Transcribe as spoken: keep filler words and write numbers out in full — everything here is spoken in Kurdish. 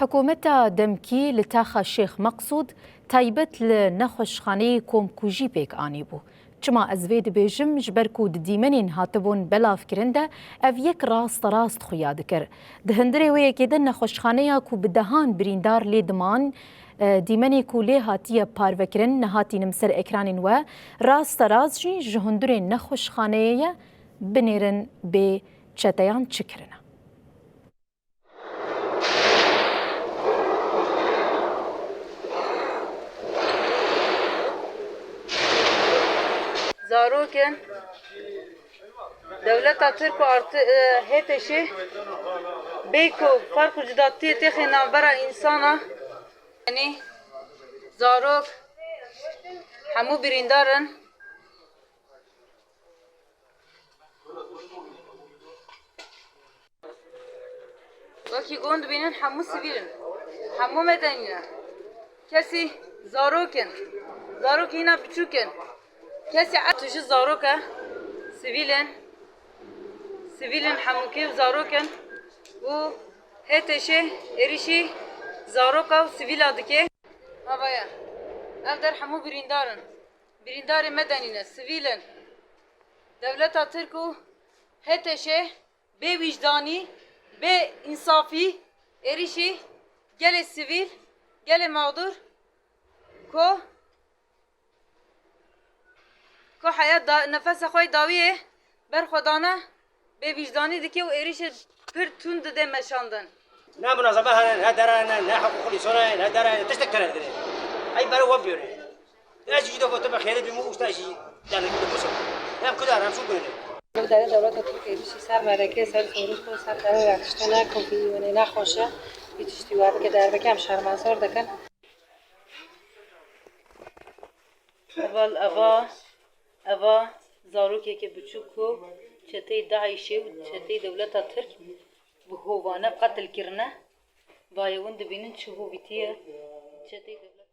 Hikûmeta demkî li taxa Şêx Meqsûd taybet li nexweşxaneyê komkujî pêk anîbû. Çima ez vê dibêjim? Ji ber ku di dîmenên hatibûn belavkirin de ev yek rasterast xuya dikir. Di hundirê wê yekê de nexweşxaneya ku bi dehan birîndar lê diman, e, dîmenê ku lê hatiye parvekirin, nehatînim ser ekranên we, rasterast jî ji hundirê nexweşxaneyê ye. Binêrin bê çeteyan çi kirine. Zarok in. Dewleta Tirk û artı, e, H T Ş bê ku ferq û cudatiyê têxê navbera însana, yanî zarok hemû birîndar in. Wekî gon dibînin hemû sivîl in. Hemû medenî ne. Kesî zarok in. Zarokî hîna biçûk in. Kesî e-, tu ji zarok e. Sivîl in. Sivîl in hemûkê û zarok in. Û H T Ş êrîşî zaroka û sivîla dike. Hava ye. Ev der hemû birîndar in. Birîndarê medenî ne, sivîl in. Dewleta Tirk û H T Ş bê wîjdanî, bê însafî, êrîşî gelê sivîl, gelê mağdur, ku, ku heya da, nefesa xwe yê dawiyê berxwedana, bêwîjdanî dike û êrîşê pir tund dide meşandin. Ne munazeme hene, ne dere hene, ne hiqûqul însana ye, ne dere hene, tiştek tune dikine. Ey bere we biyore. Ez jî de gotim xêrê bîm û usta jî yani bimusim. Hem kudar hem şû gönü. Li derê dewleta Tirkiyê êrîşî ser merekê, ser soruşko, ser derê rexiştene, ku vî wênê nexweş e, vî tiştî we bike derbeke em şermezar dikin. Heval eva, eva zarokeke biçûk ku çeteyê DAIŞê û çeteyê dewleta Tirk bi hovane qetil kirine. Vayê win dibînin çi hovîtiye çeteyê dewleta